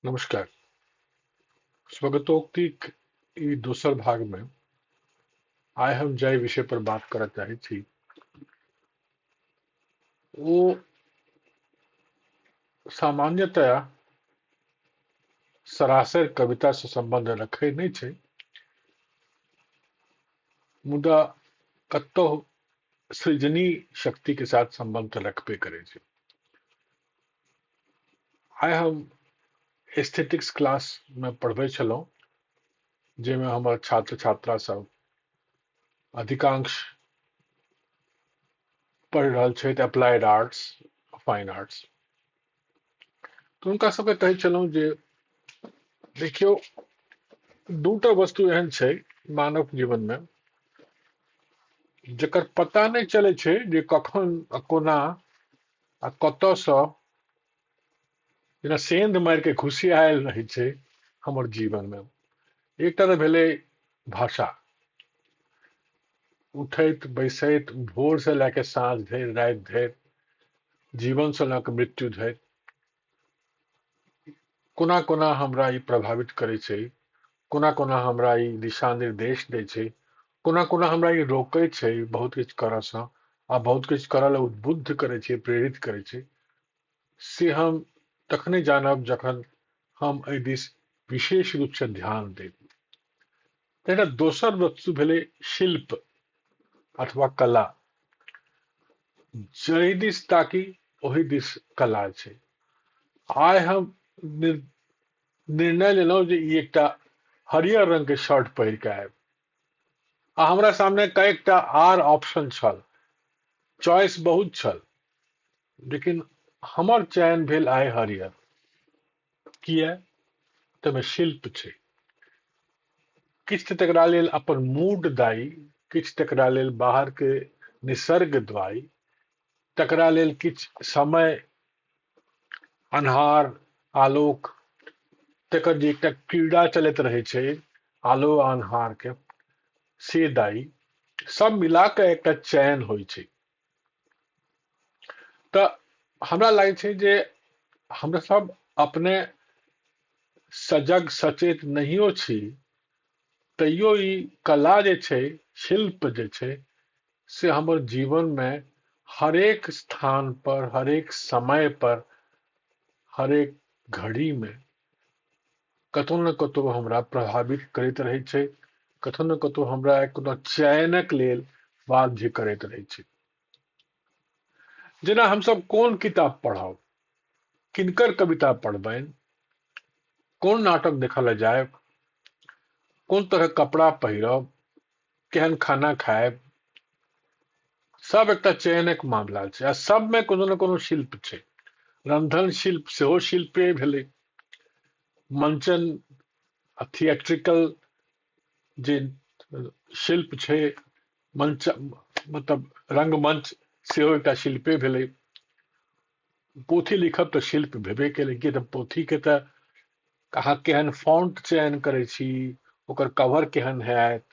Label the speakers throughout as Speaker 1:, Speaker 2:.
Speaker 1: नमस्कार। स्वगतोक्तिक ई दोसर भागमे आइ हम जाहि विषय पर बात करऽ चाहै छी ओ सामान्यतया सरासर कविता से सम्बन्ध रखै नहि छै, मुदा कतहु सृजनी शक्ति के साथ सम्बन्ध तऽ रखबे करै छै। आइ हम एस्थेटिक्स क्लास मे पढ़बै छलहुँ, जाहिमे हमर छात्र छात्रा सब अधिकांश पढ़ि रहल छथि अप्लाइड आर्ट्स, फाइन आर्ट्स। तऽ हुनका सबके कहै छलहुँ जे देखियौ, दूटा वस्तु एहन छै मानव जीवनमे जकर पता नहि चलै छै जे कखन आ कोना आ कतऽसँ जेना सेंध मारि के घुसियायल रहै छै हमर जीवनमे। एकटा तऽ भेलै भाषा, उठैत बैसैत भोर से लए के साँझ धरि, राति धरि, जीवन से लऽ के मृत्यु धरि कोना कोना हमरा ई प्रभावित करै छै, कोना कोना हमरा ई दिशा निर्देश दै छै, कोना कोना हमरा ई रोकै छै बहुत किछु करऽसँ आ बहुत किछु करऽ लए उद्बुद्ध करै छै, प्रेरित करै छै, से हम तखने जानब जखन हम एहि दिस विशेष रूपसँ ध्यान देब। एकटा दोसर वस्तु भेलै शिल्प अथवा कला। जाहि दिस ताकी ओहि दिस कला छै। आइ हम निर्णय लेलहुँ जे ई एकटा हरियर रंग के शर्ट पहिर के आयब, आ हमरा सामने कएकटा आर ऑप्शन छल, चॉइस बहुत छल, लेकिन हमर चयन भेल आइ हरियर। किया? तमे शिल्प छै। किछु तकरा लेल अपन मूड दाई, किछु तकरा लेल बाहर के निसर्ग दाई, तकरा लेल किछु समय, अन्हार, आलोक, तकर जे एकटा क्रीड़ा चलैत रहै छै आलो अन्हार के, से दाई, सब मिला के एकटा चयन होइ छै। तऽ हमरा लागै छै जे हमरा सब अपने सजग सचेत नहियो छी तैयो ई कला जे छै, शिल्प जे छै, से हमर जीवनमे हरेक स्थान पर, हरेक समय पर, हरेक घड़ीमे कतौ ने कतौ हमरा प्रभावित करैत रहै छै, कतौ ने कतौ हमरा कोनो चयनक लेल बाध्य करैत रहै छै। जेना हमसब कोन किताब पढ़ब, किनकर कविता पढ़बनि, कोन नाटक देखऽ लए जायब, कोन तरहक कपड़ा पहिरब, केहन खाना खायब, सब एकटा चयनक मामला छै आ सबमे कोनो ने कोनो शिल्प छै। रंधन शिल्प सेहो शिल्पे भेलै, मंचन आ थिएट्रिकल जे शिल्प छै, मंच मतलब रंगमंच सेहो एकटा शिल्पे भेलै। पोथी लिखब तऽ शिल्प भेबे केलै, किया तऽ पोथीके तऽ अहाँ केहन फॉन्ट चयन करै छी, ओकर कवर केहन हैत,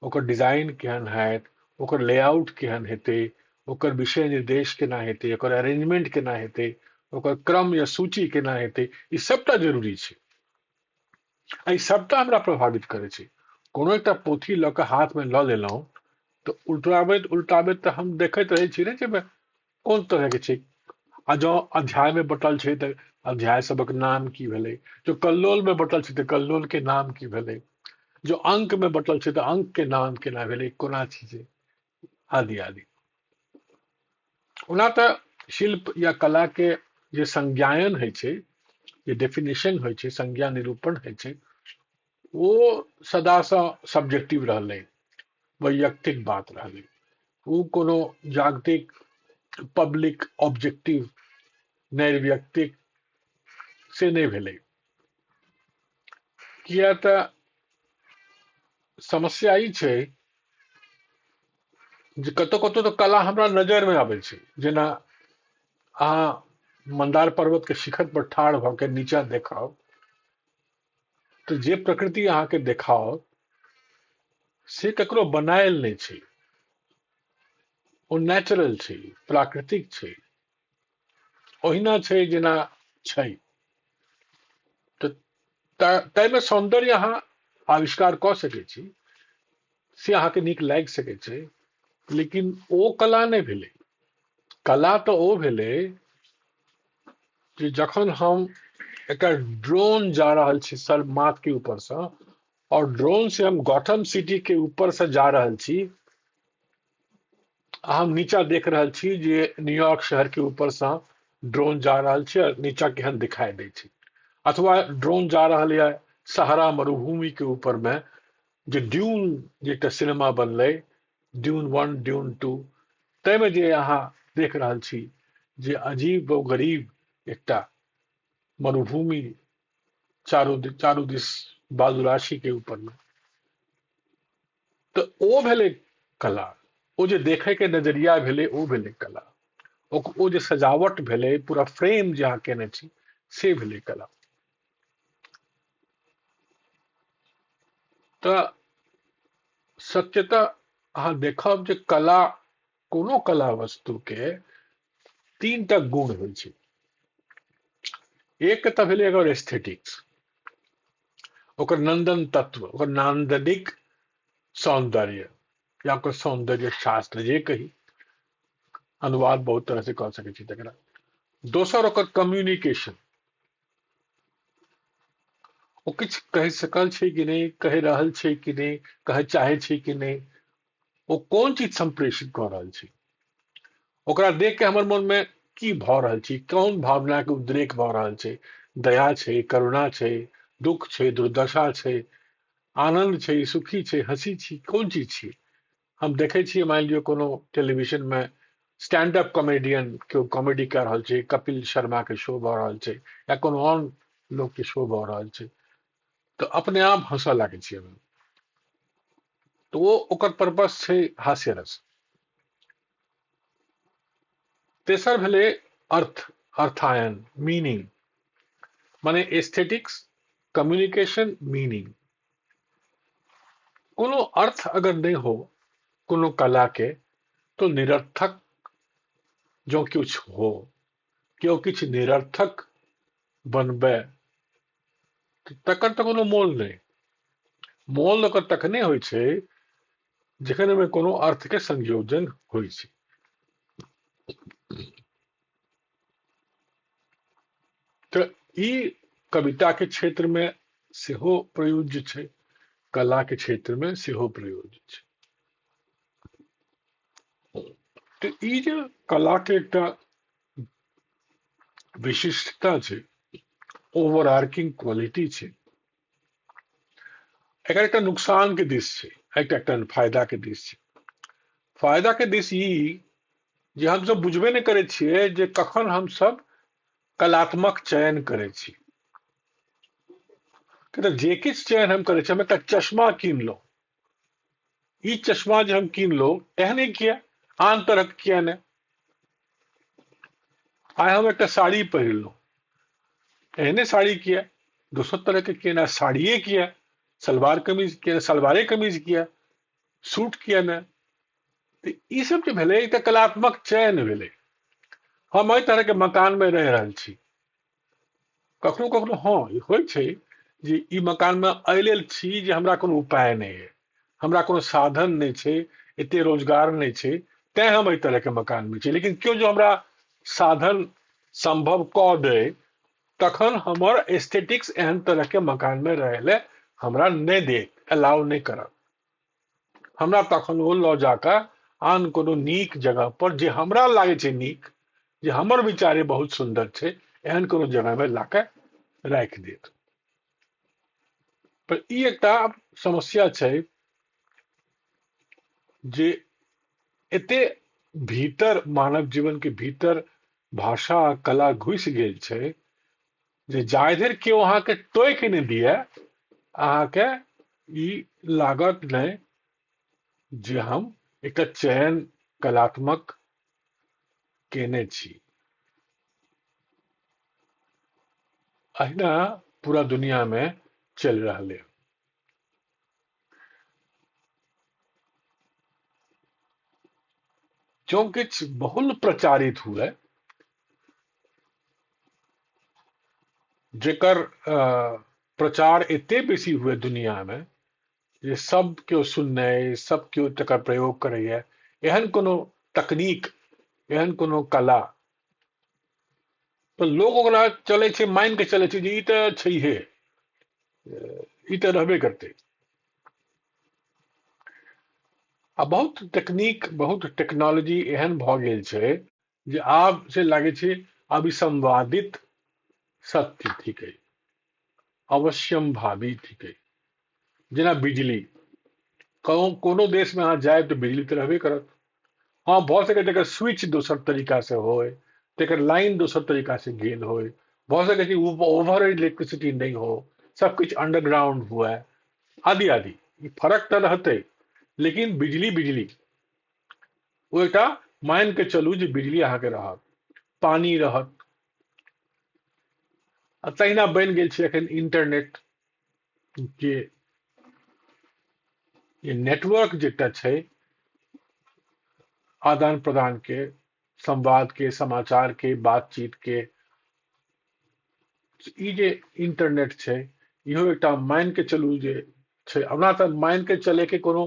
Speaker 1: ओकर डिजाइन केहन हैत, ओकर लेआउट केहन हेतै, ओकर विषय निर्देश केना हेतै, ओकर अरेंजमेंट केना हेतै, ओकर क्रम या सूची केना हेतै, ई सबटा जरूरी छै। आ ई सबटा हमरा प्रभावित करै छै। कोनो एकटा पोथी लऽ कऽ हाथमे लऽ लेलहुँ तऽ उल्टाबैत उल्टाबैत तऽ हम देखैत रहै छी ने जे कोन तरहके छै, आ जँ अध्यायमे बँटल छै तऽ अध्याय सबक नाम की भेलै, जँ कल्लोलमे बँटल छै तऽ कल्लोलके नाम की भेलै, जँ अंकमे बँटल छै तऽ अंकके नाम केना भेलै, कोना छै से, आदि आदि। ओना तऽ शिल्प या कला के जे संज्ञायन होइ छै, जे डेफिनेशन होइ छै, संज्ञा निरूपण होइ छै, ओ सदासँ सब्जेक्टिव रहलै, वैयक्तिक बात रहलै। ओ कोनो जागतिक पब्लिक ऑब्जेक्टिव नैर्व्यक्तिक से नहि भेलै। किया तऽ समस्या ई छै जे कतौ कतौ तऽ कला हमरा नजरिमे आबै छै। जेना अहाँ मन्दार पर्वत के शिखर पर ठाढ़ भऽ के नीचा देखब तऽ जे प्रकृति अहाँके देखाओत से ककरो बनायल नहि छै, ओ नेचुरल छै, प्राकृतिक छै, ओहिना छै जेना छै। तऽ तऽ ताहिमे सौन्दर्य अहाँ आविष्कार कऽ सकै छी, से अहाँके नीक लागि सकै छै, लेकिन ओ कला नहि भेलै। कला तऽ ओ भेलै जे जखन हम एकटा ड्रोन जा रहल छी सर माथ के ऊपरसँ, और ड्रोन से हम गौतम सिटी के ऊपर से जा रहल छी, आ हम नीचा देख रहल छी जे न्यूयॉर्क शहर के ऊपरसँ ड्रोन जा रहल छै और नीचा केहन दिखाई दै छै, अथवा ड्रोन जा रहल यऽ सहारा मरुभूमि के ऊपर में, जे ड्यून जे एकटा सिनेमा बनलै, ड्यून 1 ड्यून 2, ताहिमे जे अहाँ देख रहल छी जे अजीब व गरीब एकटा मरुभूमि चारू दिस बालूराशि के ऊपर में, तऽ ओ भेलै कला। ओ जे देखै के नजरिया भेलै ओ भेलै कला। ओ जे सजावट भेलै, पूरा फ्रेम जे अहाँ केने छी, से भेलै कला। तऽ सत्यतः अहाँ देखब जे कला, कोनो कला वस्तु के तीन टा गुण होइ छै। एक तऽ भेलै एकर एस्थेटिक्स, ओकर नंदन तत्व, ओकर नान्दनिक सौंदर्य या ओकर सौंदर्य शास्त्र जे कही, अनुवाद बहुत तरह से कऽ सकै छी तकरा। दोसर ओकर कम्युनिकेशन, ओ किछु कहि सकल छै कि नहि, कहि रहल छै कि नहि, कहै चाहे छै कि नहि, ओ कोन चीज संप्रेषित कऽ रहल छै, ओकरा देख के हमर मन में की भऽ रहल छै, कोन भावना के उद्रेक भऽ रहल छै, दया छै, करुणा छै, दुख छै, दुर्दशा छै, आनंद छै, सुखी छै, हंसी छी, कोन चीज छियै। हम देखै छियै, मानि लियौ कोनो टेलीविजन में स्टैंड अप कॉमेडियन केओ कॉमेडी कऽ रहल छै, कपिल शर्मा के शो भऽ रहल छै या कोनो आन लोक के शो भऽ रहल छै, तऽ अपने आप हंसऽ लागै छियै। तऽ ओ ओकर पर्पस छै हास्य रस। तेसर भेलै अर्थ, अर्थायन, मीनिंग, माने एस्थेटिक्स, कम्युनिकेशन, मीनिंग। कोनो अर्थ अगर नहि हो कोनो कला के, तो निरर्थक जो किछु हो, केओ किछु निरर्थक बनबै, तकर तऽ कोनो मोल नहि। मोल ओकर तखने होइ छै जखन ओहिमे कोनो अर्थ के संयोजन होइ छै। तऽ ई कविता के क्षेत्र में सेहो प्रयोज्य छै, कला के क्षेत्र में सेहो प्रयोज्य छै। तऽ ई जे कला के एकटा विशिष्टता छै, ओवर आर्किंग क्वालिटी छै, एकर एकटा नुकसान के दिस छै, एकटा एकटा फायदा के दिस छै। फायदा के दिस ई जे हमसब बुझबे नहि करै छियै जे कखन हमसब कलात्मक चयन करै छी। तऽ जे किछु चयन हम करै छी, हम एकटा चश्मा कीनलहुँ, ई चश्मा जे हम कीनलहुँ एहने किया, आन तरहक किया नहि? आइ हम एकटा साड़ी पहिरलहुँ, एहने साड़ी किया, दोसर तरह के किया नहि, साड़िए किया, सलवार कमीज किया, सलवारे कमीज किया, सूट किया नहि? तऽ ई सब जे भेलै एकटा कलात्मक चयन भेलै। हम एहि तरह के मकान में रहि रहल छी, कखनो कखनो हँ ई होइ छै जे ई मकान में एहि लेल छी जे हमरा कोनो उपाय नहि है, हमरा कोनो साधन नहि छै, एते रोजगार नहि छै, तैं हम एहि तरह के मकान में छी। लेकिन केओ जो हमरा साधन संभव कऽ दे, तखन हमर एस्थेटिक्स एहन तरह के मकान में रहै लए हमरा नहि देत, अलाउ नहि करत हमरा। तखन ओ लऽ जाकऽ आन कोनो नीक जगह पर, जे हमरा लागै छै नीक, जे हमर विचारे बहुत सुन्दर छै, एहन कोनो जगह में लाके राखि देत। पर ई एकटा समस्या छै जे एते भीतर मानव जीवन के भीतर भाषा आ कला घुसि गेल छै जे जाय धरि केओ अहाँके टोकि नहि दिए, अहाँके ई लागत नहि जे हम एकटा चयन कलात्मक केने छी। अहिना पूरा दुनिया में चलि रहलै। जँ किछु बहुल प्रचारित हुए, जेकर प्रचार एते बेसी हुए दुनिया मे जे सब केओ सुननै, सब केओ तकर प्रयोग करैया, एहन कोनो तकनीक, एहन कोनो कला, तऽ लोक ओकरा चलै छै, मानि के चलै छै जे ई तऽ छैहे, ई तऽ रहबे करतै। आ बहुत तकनीक, बहुत टेक्नोलॉजी एहन भऽ गेल छै जे आब से लागै छै अभिसंवादित सत्य थिकै, अवश्यम भावी थिकै। जेना बिजली, कोनो देशमे अहाँ जायब तऽ बिजली तऽ रहबे करत। हँ, भऽ सकै तकर स्विच दोसर तरीका से होय, तकर लाइन दोसर तरीका से गेल होय, भऽ सकै छै ओवर इलेक्ट्रिसिटी नहि हो, सब किछु अंडरग्राउंड हुए, आदि आदि। ई फरक तऽ रहतै, लेकिन बिजली बिजली ओ एकटा मानि के चलू जे बिजली अहाँके रहत, पानी रहत। आ तहिना बनि गेल छै एखन इंटरनेट के नेटवर्क जे एकटा छै आदान प्रदान के, संवाद के, समाचार के, बातचीत के, ई जे इंटरनेट छै इहो एकटा मानि के चलू जे छै। ओना तऽ मानि के चले के कोनो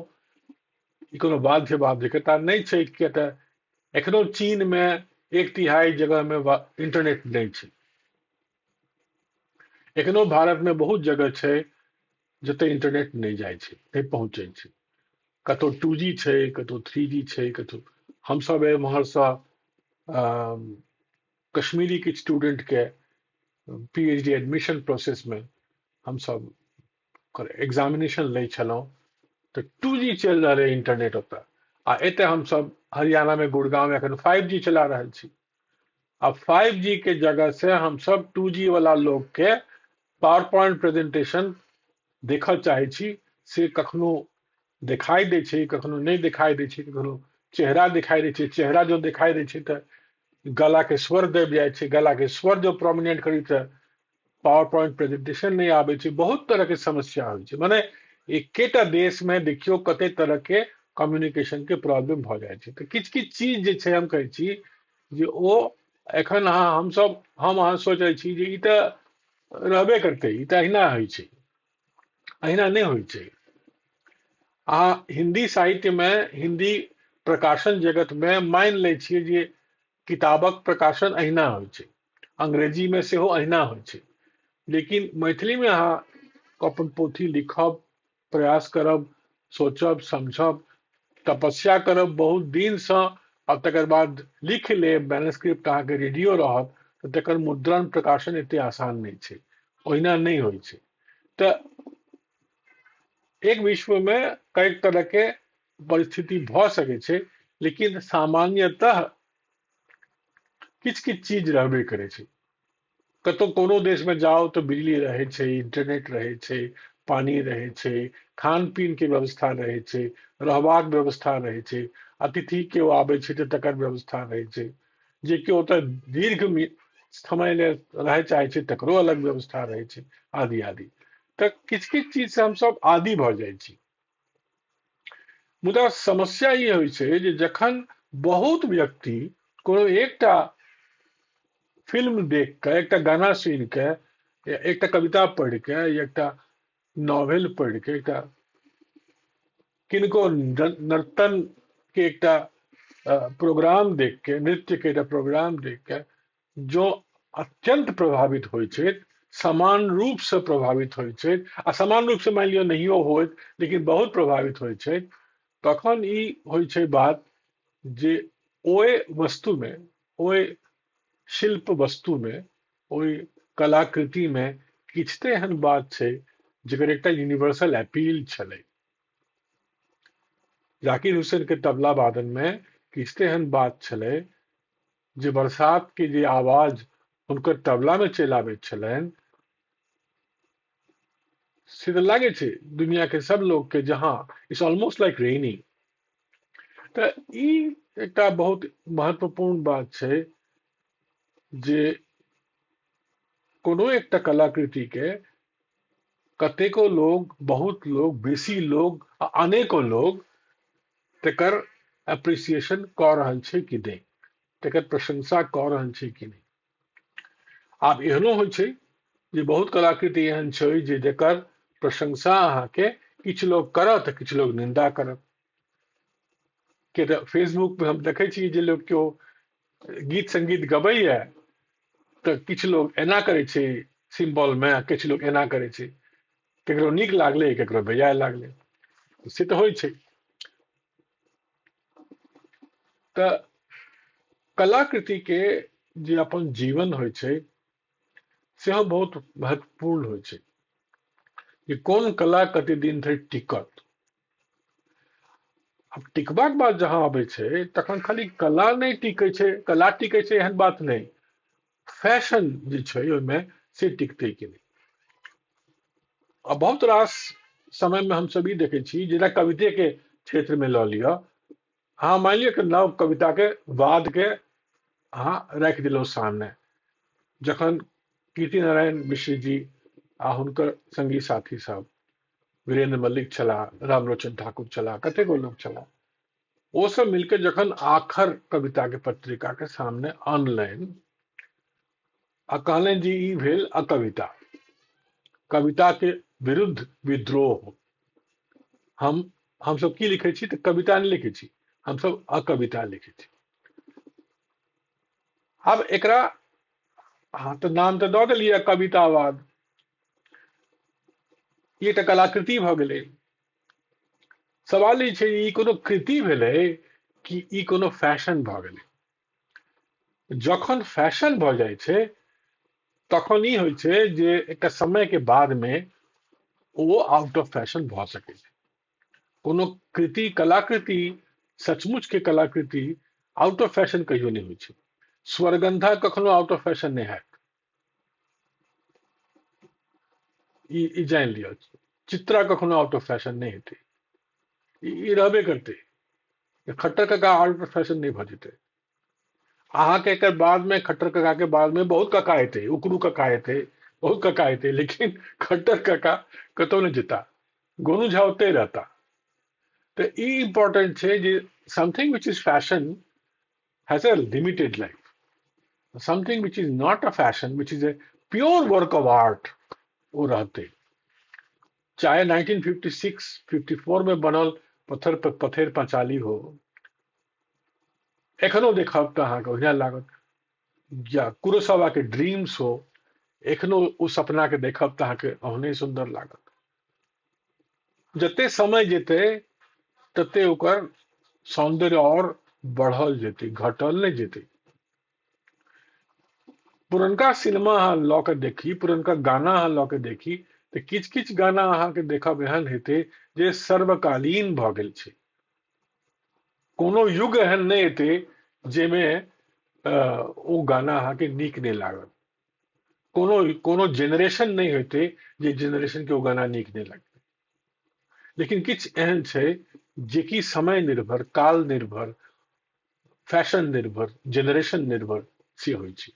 Speaker 1: ई कोनो बाध्य बाध्यता नहि छै, किया तऽ एखनो चीन मे 1/3 जगह मे इंटरनेट नहि छै। एखनो भारत मे बहुत जगह छै जतय इंटरनेट नहि जाइ छै, नहि पहुँचै छै। कतौ 2G छै, कतौ 3G छै, कतौ हमसब एम्हरसँ कश्मीरी के स्टूडेंट के PhD admission प्रोसेस मे हमसब एग्जामिनेशन लै छलहुँ तऽ 2G चलि रहल है इंटरनेट ओतऽ। आ एतऽ हमसब हरियाणा मे गुड़गांव मे एखन 5G चला रहल छी। आ 5G के जगह से हमसब 2G वाला लोग के पावर पॉइंट प्रेजेंटेशन देखऽ चाहै छी, से कखनो देखाई दै छै, कखनो नहि देखाई दै छै, कखनो चेहरा दिखाई दै छै, चेहरा जो दिखाई दै छै तऽ गला के स्वर दबि जाइ छै, गला के स्वर जो प्रोमिनेंट करी तऽ पावर पॉइंट प्रेजेंटेशन नहि आबै छै। बहुत तरह के समस्या होइ छै। माने एकेटा देश मे देखियौ कते तरह के कम्युनिकेशन के प्रॉब्लम भऽ जाइ छै। तऽ किछु किछु चीज जे छै हम कहै छी जे ओ एखन अहाँ हमसब हम अहाँ सोचै छी जे ई तऽ रहबे करतै, ई तऽ अहिना होइ छै, अहिना नहि होइ छै। अहाँ हिन्दी साहित्यमे, हिन्दी प्रकाशन जगतमे मानि लै छियै जे किताबक प्रकाशन अहिना होइ छै, अंग्रेजीमे सेहो अहिना होइ छै, लेकिन मैथिलीमे अहाँ अपन पोथी लिखब, प्रयास करब, सोचब, समझब, तपस्या करब बहुत दिनसँ, आ तकर बाद लिख लेब, मैनस्क्रिप्ट अहाँके रेडियो रहत, तऽ तकर मुद्रण प्रकाशन एते आसान नहि छै, ओहिना नहि होइ छै। तऽ एक विश्वमे कएक तरहके परिस्थिति भऽ सकै छै, लेकिन सामान्यतः किछु किछु चीज रहबे करै छै। कतौ कोनो देशमे जाउ तऽ बिजली रहै छै, इंटरनेट रहै छै, पानी रहै छै, खान पीन के व्यवस्था रहै छै, रहबाक व्यवस्था रहै छै, अतिथि केओ आबै छै तऽ तकर व्यवस्था रहै छै, जे केओ ओतऽ दीर्घ समय लेल रहय चाहै छै तकरो अलग व्यवस्था रहै छै, आदि आदि। तऽ किछु किछु चीज से हमसब आदी भऽ जाइ छी। मुदा समस्या ई होइ छै जे जखन बहुत व्यक्ति कोनो एकटा फिल्म देख कऽ, एकटा गाना सुनि कऽ, या एकटा कविता पढ़ि कऽ, या एकटा नॉवेल पढ़ि कऽ, एकटा किनको नर्तन के एकटा प्रोग्राम देख के, नृत्य के एकटा प्रोग्राम देख के जो अत्यंत प्रभावित होइ छै, समान रूप से प्रभावित होइ छै, आ समान रूप से मानि लियौ नहियो होइत लेकिन बहुत प्रभावित होइ छै, तखन ई होइ छै बात जे ओहि वस्तुमे, ओहि शिल्प वस्तुमे, ओहि कलाकृतिमे किछु तऽ एहन बात छै जकर एकटा यूनिवर्सल अपील छलै। जाकिर हुसैन के तबला वादन में किछु तऽ एहन बात छलै जे बरसात के जे आवाज हुनकर तबला में चलि आबैत छलनि, से तऽ लागै छै दुनिया के सब लोग के जहाँ it's almost like raining. तऽ ई एकटा बहुत महत्वपूर्ण बात छै जे कोनो एकटा कलाकृति के कतेको लोग, बहुत लोग, बेसी लोग आ अनेको लोग तकर एप्रिसिएशन कऽ रहल छै कि नहि, तकर प्रशंसा कऽ रहल छै कि नहि। आब एहनो होइ छै जे बहुत कलाकृति एहन छै जे जकर प्रशंसा अहाँके किछु लोग करत, किछु लोग निंदा करत। के तऽ फेसबुक पे हम देखै छी जे लोग केओ गीत संगीत गबैया तऽ किछु लोग एना करै छै सिम्बल मे, किछु लोग एना करै छै, केकरो नीक लागलै, केकरो बेजाय लागलै, से तऽ होइ छै। तऽ कलाकृति के जे अपन जीवन होइ छै सेहो बहुत महत्वपूर्ण होइ छै कि कोन कला कते दिन धरि टिकत। आब टिकबाक बात जहाँ आबै छै तखन खाली कला नहि टिकै छै, कला टिकै छै एहन बात नहि, फैशन जे छै ओहिमे से टिकतै कि नहि। आ बहुत रास समयमे हमसब ई देखै छी, जेना कवितेके क्षेत्रमे लऽ लिअ, अहाँ मानि लिअ कि नव कविताके वादके अहाँ राखि देलहुँ सामने, जखन कीर्ति नारायण मिश्र जी आ हुनकर संगी साथी सब, वीरेंद्र मल्लिक छलाह, रामलोचन ठाकुर छलाह, कतेको लोक छलाह, ओ सब मिलके जखन आखर कविता के पत्रिका के सामने अनलनि आ कहलनि जे ई भेल अकविता, कविता के विरुद्ध विद्रोह। हमसब की लिखै छी तऽ कविता नहि लिखै छी, हमसब अकविता लिखै छी। आब एकरा अहाँ तऽ नाम तऽ दऽ देलियै कवितावाद, ई एकटा कलाकृति भऽ गेलै। सवाल ई छै ई कोनो कृति भेलै कि ई कोनो फैशन भऽ गेलै? जखन फैशन भऽ जाइ छै तखन ई होइ छै जे एकटा समय के बादमे ओ आउट ऑफ फैशन भऽ सकै छै। कोनो कृति, कलाकृति, सचमुच के कलाकृति आउट ऑफ फैशन कहियो नहि होइ छै। स्वरगंधा कखनो आउट ऑफ फैशन नहि हैत, ई जानि लिअ। चित्रा कखनो आउट ऑफ फैशन नहि हेतै, ई रहबे करतै। खट्टर कका आउट ऑफ फैशन नहि भऽ जेतै। अहाँके एकर बादमे, खट्टर कका के बादमे बहुत कका एतै, उकरू कका एतै, बहुत कका एतै, लेकिन खट्टर कका कतहु नहि जेता, गोनू झा ओतहि रहता। तऽ ई इम्पोर्टेंट छै जे something which is fashion has a limited life, something which is not a fashion, which is a pure work of art, ओ रहतै। चाहे 1956-54 में बनल पत्थर पर पथेर पाँचाली हो, एखनो देखब तऽ अहाँके ओहिना लागत। या कुरोसावा के ड्रीम्स हो, एखनो ओ सपना के देखब तऽ अहाँके ओहने सुन्दर लागत। जते समय जेतै तते ओकर सौंदर्य और बढ़ल जेतै, घटल नहि जेतै। पुरनका सिनेमा अहाँ लऽ के देखी, पुरनका गाना अहाँ लऽ के देखी, तऽ किछु किछु गाना अहाँके देखब एहन हेतै जे सर्वकालीन भऽ गेल छै। कोनो युग एहन नहि एतै जाहिमे ओ गाना अहाँके नीक नहि लागत। कोनो कोनो जेनरेशन नहि हेतै जे जेनरेशन के ओ गाना नीक नहि लगतै। लेकिन किछु एहन छै जेकि समय निर्भर, काल निर्भर, फैशन निर्भर, जेनरेशन निर्भर से होइ छै।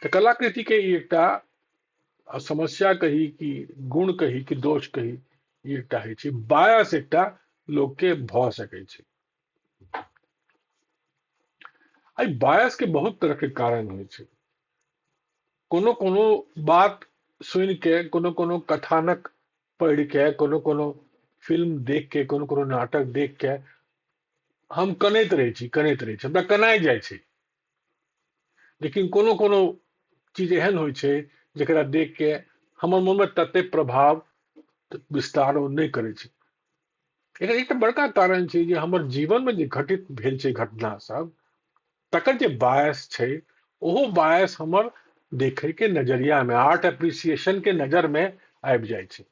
Speaker 1: तऽ कलाकृति के ई एकटा समस्या कही कि गुण कही कि दोष कही, ई एकटा होइ छै बायस, एकटा लोकके भऽ सकै छै। एहि बायस के बहुत तरह के कारण होइ छै। कोनो कोनो बात सुनि के, कोनो कोनो कथानक पढ़ि के, कोनो कोनो फिल्म देख के, कोनो कोनो नाटक देख के हम कनैत रहै छी, कनैत रहै छी, हमरा कनाइ जाइ छै। लेकिन कोनो कोनो चीज एहन होइ छै जकरा देख के हमर मोनमे तते प्रभाव विस्तार ओ नहि करै छै। एकर एकटा बड़का कारण छै जे हमर जीवनमे जे घटित भेल छै घटना सब, तकर जे बायस छै ओहो बायस हमर देखै के नजरिया में, आर्ट एप्रिसिएशन के नजर में आबि जाइ छै।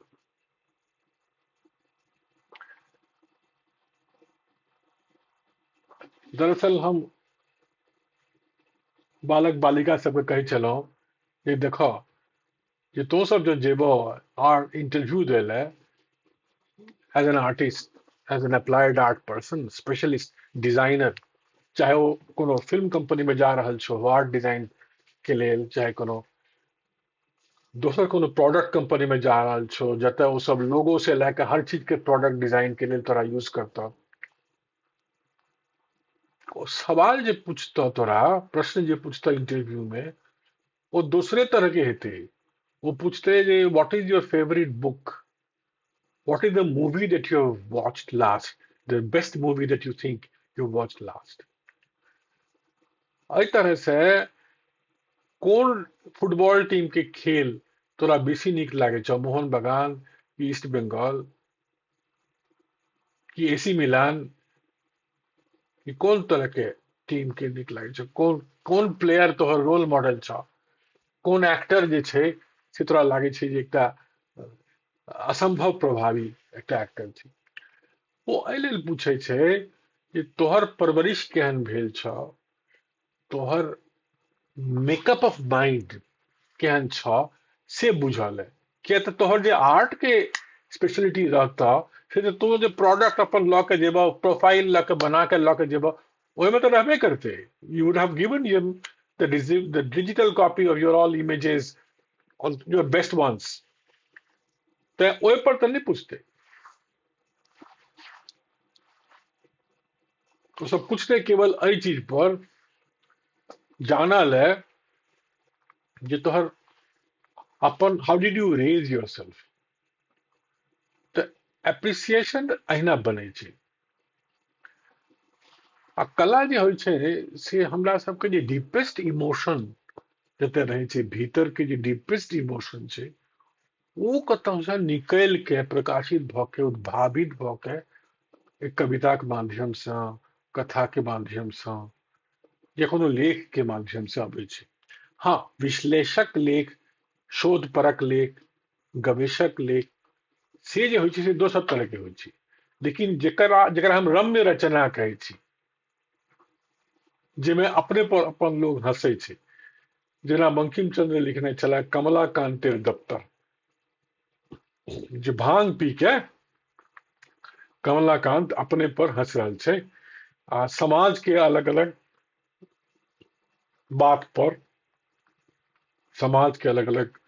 Speaker 1: दरअसल हम बालक बालिका सबके कहै छलहुँ जे देखो जे तो सब जो जेबो आर इंटरव्यू दै लए as an artist, as an applied art person, specialist designer, चाहे ओ कोनो फिल्म कंपनी में जा रहल छो आर्ट डिजाइन के लेल, चाहे कोनो दोसर कोनो प्रोडक्ट कंपनी में जा रहल छो जतऽ ओ सब लोगो से लए के हर चीज के प्रोडक्ट डिजाइन के लेल तोरा यूज करतौ, ओ सवाल जे पूछतौ तोरा, प्रश्न जे पूछतौ इंटरव्यू में, ओ दोसरे तरहके हेतै। ओ पुछतै जे what is your favourite book, what is the movie that you have watched last, the best movie that you think you watched last. एहि तरह से कोन फुटबॉल टीम के खेल तोरा बेसी नीक लागै छौ, मोहन बगान कि ईस्ट बंगाल कि एसी मिलान, कि कोन तरह के टीम के नीक लागै छौ, कोन कोन प्लेयर तोहर रोल मॉडल छौ, कोन एक्टर जे छै से तोरा लागै छै जे एकटा असंभव प्रभावी एकटा एक्टर छै। ओ एहि लेल पूछै छै जे तोहर परवरिश केहन भेल छौ, तोहर मेकअप ऑफ माइंड केहन छौ से बुझल है। किया तऽ तोहर जे आर्ट के स्पेशलिटी रहतौ से तऽ तू जे प्रोडक्ट अपन लऽ के जेबह, प्रोफाइल लऽ के बना के लऽ के जेबह, ओहिमे तऽ रहबे करतै। You would have given him the digital copy of your all images, all your best ones, तऽ ओहि पर तऽ नहि पूछतै। ओ सब पूछतै केवल एहि चीज पर जानल है जे तोहर अपन how did you raise yourself. तऽ एप्रिसिएशन अहिना बनै छै। आ कला जे होइ छै से हमरा सबके जे डीपेस्ट इमोशन जते रहै छै, भीतर के जे डीपेस्ट इमोशन छै, ओ कतहुसँ निकलि के प्रकाशित भऽ के, उद्भावित भऽ के एक कविताके माध्यमसँ, कथाके माध्यमसँ, या कोनो लेखके माध्यमसँ अबै छै। हँ, विश्लेषक लेख, शोधपरक लेख, गवेषक लेख से जे होइ छै से दोसर तरहके होइ छै। लेकिन जकरा जकरा हम रम्य रचना कहै छी, जाहिमे अपने पर अपन लोग हँसै छै, जेना बंकिम चंद्र लिखने छलाह कमलाकांतेर दफ्तर, जे भांग पी के कमलाकांत अपने पर हंस रहल छै आ समाज के अलग अलग बात पर, समाज के अलग अलग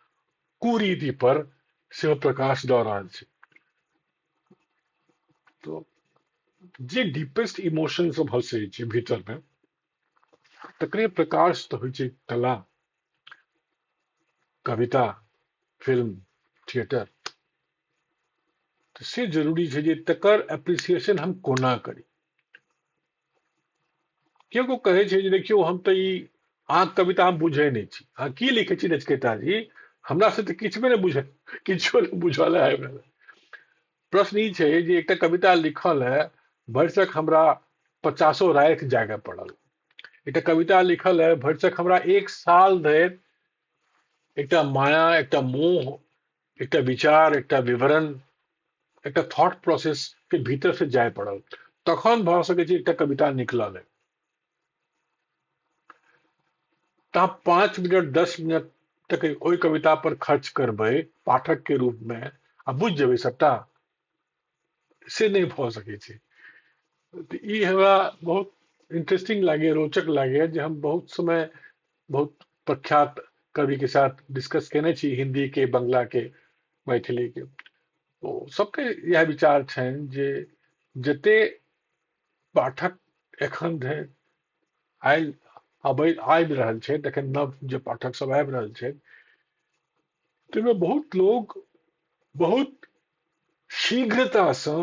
Speaker 1: कुरीति पर सेहो प्रकाश दऽ रहल छै। तो जे डीपेस्ट इमोशन सब हंसै छै भीतर में, तकरे प्रकाश तऽ होइ छै कला, कविता, फिल्म, थिएटर। तऽ से जरूरी छै जे तकर एप्रिसिएशन हम कोना करी। केओ केओ कहै छै जे देखियौ हम तऽ ई अहाँके कविता हम बुझै नहि छी, अहाँ की लिखै छी नचिकेता जी, हमरा से तऽ किछु नहि बुझ किछो नहि बुझल है हमरा। प्रश्न ई छै जे एकटा कविता लिखल है, भरिसक हमरा 50 राति जागऽ पड़ल। एकटा कविता लिखल है, भरिसक हमरा 1 साल धरि एकटा माया, एकटा मोह, एकटा विचार, एकटा विवरण, एकटा थॉट प्रोसेस के भीतर से जाय पड़ल, तखन भऽ सकै छै एकटा कविता निकलल है। तऽ 5 मिनट 10 मिनट तक ओहि कविता पर खर्च करबै पाठक के रूप में आ बुझि जेबै सबटा, से नहि भऽ सकै छै। तऽ ई हमरा बहुत इंटरेस्टिंग लागैए, रोचक लागैए जे हम बहुत समय बहुत प्रख्यात कवि के साथ डिस्कस केने छी, हिंदी के, बंगला के, मैथिली के। ओ सबके इएह विचार छनि जे जते पाठक एखन धरि आयल अबै आबि रहल छै, तखन नव जे पाठक सब आबि रहल छै, ताहिमे बहुत लोग बहुत शीघ्रतासँ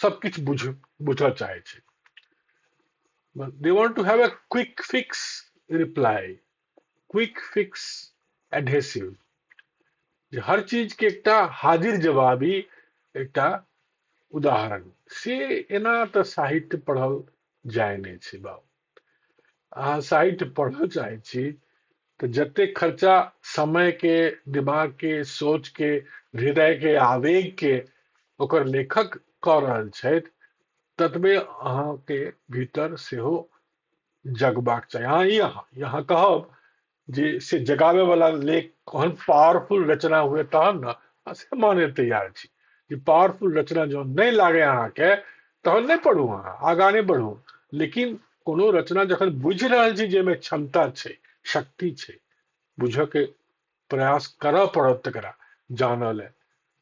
Speaker 1: सबकिछु बुझऽ चाहै छै। They want to have a quick fix reply, quick fix adhesive, जे हर चीज के एकटा हाजिर जवाबी एकटा उदाहरण। से एना तऽ साहित्य पढ़ल जाय नहि छै बाबू। अहाँ साहित्य पढ़ऽ चाहै छी तऽ जते खर्चा समय के, दिमाग के, सोच के, हृदय के, आवेग के ओकर लेखक कऽ रहल छथि, ततबे अहाँके भीतर सेहो जगबाक चाही। अहाँ ई अहाँ कहब जे से जगाबै वाला लेख ओहन पावरफुल रचना हुए तहन ने, से माने तैयार छी जे पावरफुल रचना जँ नहि लागै अहाँके तहन नहि पढ़ू, अहाँ आगाँ नहि बढ़ू। लेकिन कोनो रचना जखन बुझि रहल छी जाहिमे क्षमता छै, शक्ति छै, बुझऽके प्रयास करऽ पड़त तकरा जानऽ लए,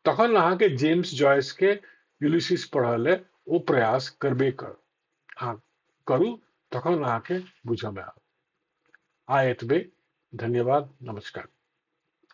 Speaker 1: तखन अहाँके जेम्स जॉयस के यूलिसिस पढ़ऽ लए ओ प्रयास करबे कर, अहाँ करू, तखन अहाँके बुझऽमे आयत। आइ एतबे, धन्यवाद, नमस्कार।